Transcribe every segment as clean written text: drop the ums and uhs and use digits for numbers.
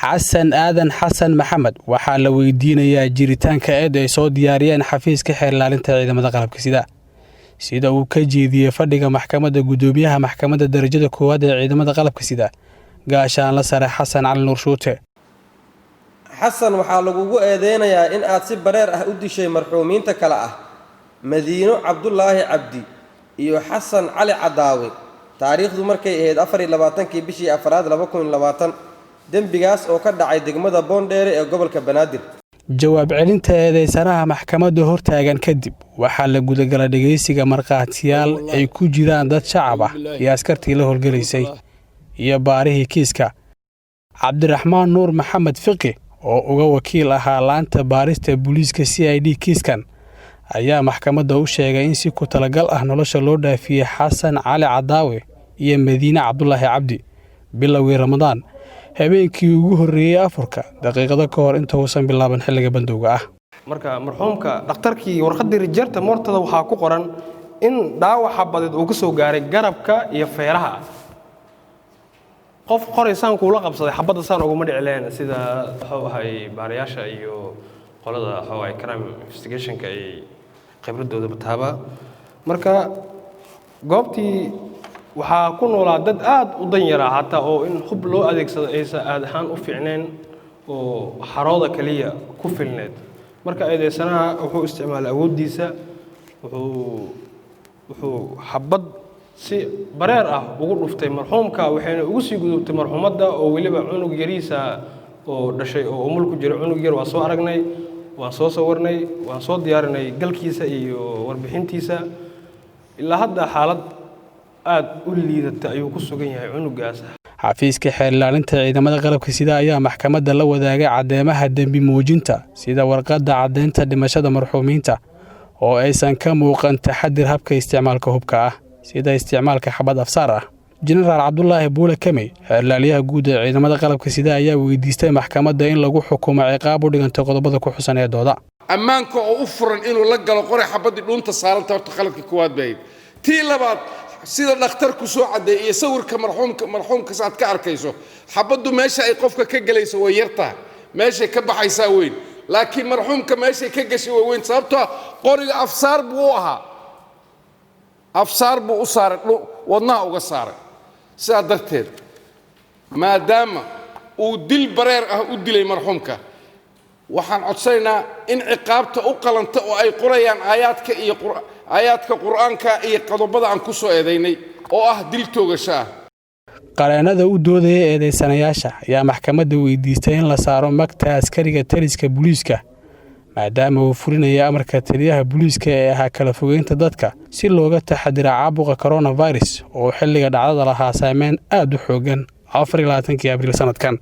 Xasan Aadan Xasan Maxamed waxaa la weydiinayaa jiritaanka eed ay soo diyaariyeen xafiiska xeer ilaalinta ciidamada qalabka sida. Sida uu ka jeediyey fadhiga maxkamadda guddoomiyaha maxkamadda darajada koowaad ee ciidamada qalabka sida, Gaashaanla Sare Xasan Cali Nuur Shuute. Xasan, waxaa lagugu eedeynayaa in aad si bareer ah u dishay marxuumiinta kale ah Madiino Cabdulaahi Cabdi iyo Xasan Cali Cadaawe, taariikhdu markay ahayd 24-kii bishii afraad 2020, dembigaas oo ka dhacay degmada Boondheere ee gobolka Banaadir. Jawaab celinta eedeysanaha maxkamadda hortaagan kadib, waxaa la gudagalay dhegeysiga markhaatiyaal ay ku jiraan dad shacab ah iyo askartii la howlgelaysay iyo baarihii kiiska. Cabdiraxmaan Nuur Maxamed Fiqi oo uga wakiil ahaa laanta baarista booliiska CID kiiskan ayaa maxkamadda u sheegay in si ku talagal ah nolosha loo dhaafiyey Xasan Cali Cadaawe iyo Madiine Cabdulaahi Cabdi bilowgii Ramadaan, habeenkii ugu horreeyey afurka, daqiiqado ka hor inta uusan bilaaban xilliga bandowga ah. Marka marxuumka dhakhtarkii warqaddii rijeerta moortada waxaa ku qoran in dhaawaca badeed uu ka soo gaaray garabka iyo feeraha. Qof qoray saan kuula qabsaday, xabadda saan uguma dhici lahayn, sida wuxuu ahay baarayaasha iyo qolada wuxuu ahay crime investigationka ay khibradooda bataaba. Marka goobtii waxaa ku noolaa dad aad u danyaraa, xataa oo in hub loo adeegsado aysan aad ahaan u fiicnayn oo xarooda kaliya ku filneed. Marka eedeysanaha wuxuu isticmaalay awooddiisa, wuxuu xabad si bareer ah ugu dhuftay marxuumka, waxayna ugu sii gudubtay marxuumadda oo weliba cunug yariisa oo dhashay oo umul ku jira. Cunug yar waa soo aragnay, waan soo sawirnay, waan soo diyaarinay galkiisa iyo warbixintiisa. Ilaa hadda xaalad aad u liidata ayuu ku sugan yahay cunugaas. Xafiiska xeer ilaalinta ciidamada qalabka sida ayaa maxkamadda la wadaagay caddeemaha dembi muujinta, sida warqadda caddeynta dhimashada marxuumiinta oo aysan ka muuqan taxadir habka isticmaalka hubka ah, sida isticmaalka xabad afsaar ah. Jenaraal Cabdulaahi Buule Kamey, xeerlaaliyaha guud ee ciidamada qalabka sida, ayaa weydiistay maxkamadda in lagu xukumo ciqaab u dhigantay qodobada ku xusan ee dooda. Ammaanka oo u furan inuu la galo qoray xabaddii dhuunta saaranta, horta khaladka koowaad bay ahayd. Tii labaad, sida dhakhtarku soo caddeeyay iyo sawirka marxuumka, marxuumkas aad ka arkayso, xabaddu meesha ay qofka ka gelayso way yartahay, meeshay ka baxaysaa weyn, laakiin marxuumka meeshay ka gashay way weyn, sababtoo qoriga afsaar buu u ahaa, afsaar buu u saaray, wadnaha uga saaray. Sidaa darteed, maadaama uu dil bareer ah u dilay marxuumka, waxaan codsanaynaa in ciqaabta u qalanta oo ay qorayaan aayaadka iyo aayaadka Qur'aanka iyo qodobada aan ku soo eedaynay oo ah dil toogasho ah. Qareenada u doodaya eedeysanayaasha ayaa maxkamadda weydiistay in la saaro magta askariga taliska booliiska, maadaama uu fulinaya amarka taliyaha booliiska ee ahaa kala fogeynta dadka si looga taxadira caabuqa coronavirus oo xilliga dhacdada lahaa saameyn aad u xoogan 24-kii Abriil sanadkan.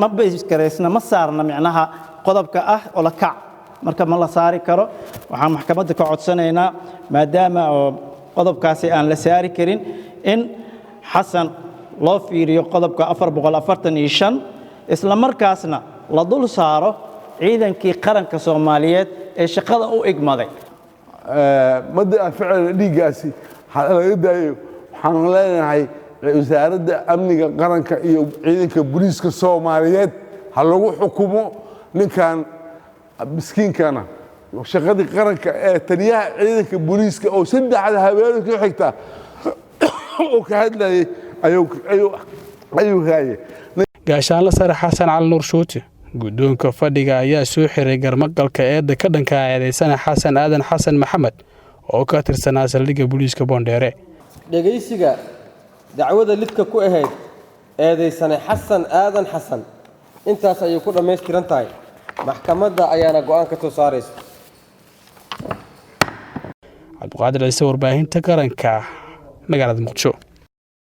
Ma baysgaraysna, ma saarna micnaha qodobka ah olakac, marka ma la saari karo. Waxaan maxkamadda ka codsanaynaa, maadaama oo qodobkaasi aan la saari karin, in Xasan loo fiiriyo qodobka 445, isla markaasna la dul saaro ciidankii qaranka Soomaaliyeed ee shaqada u igmaday. Madda aan ficil dhiiggaasi laga daayo. Waxaan leenahay Wasaaradda Amniga Qaranka iyo ciidanka booliiska Soomaaliyeed ha lagu xukumo ninkan miskiinkana shaqadii qaranka ee taliyaha ciidanka booliiska oo saddexda habeen ku xigta oo ka hadlayay ayuu haayay. Gaashaanle Sare Xasan Cali Nuur Shuuti, guddoonka fadhiga, ayaa soo xiray garmaqalka eedda ka dhanka eedeysana Xasan Aadan Xasan Maxamed oo ka tirsanaa saldhigga booliiska Boondheere. Dhegaysiga dacwada lidka ku ahayd eedaysane Xasan Aadan Xasan intaas ayay ku dhammaystiran tahay, maxkamadda ayaana go'aan ka soo saaraysa. Cabdiqaadir Ciise, Warbaahinta Qaranka, magaalada Muqdisho.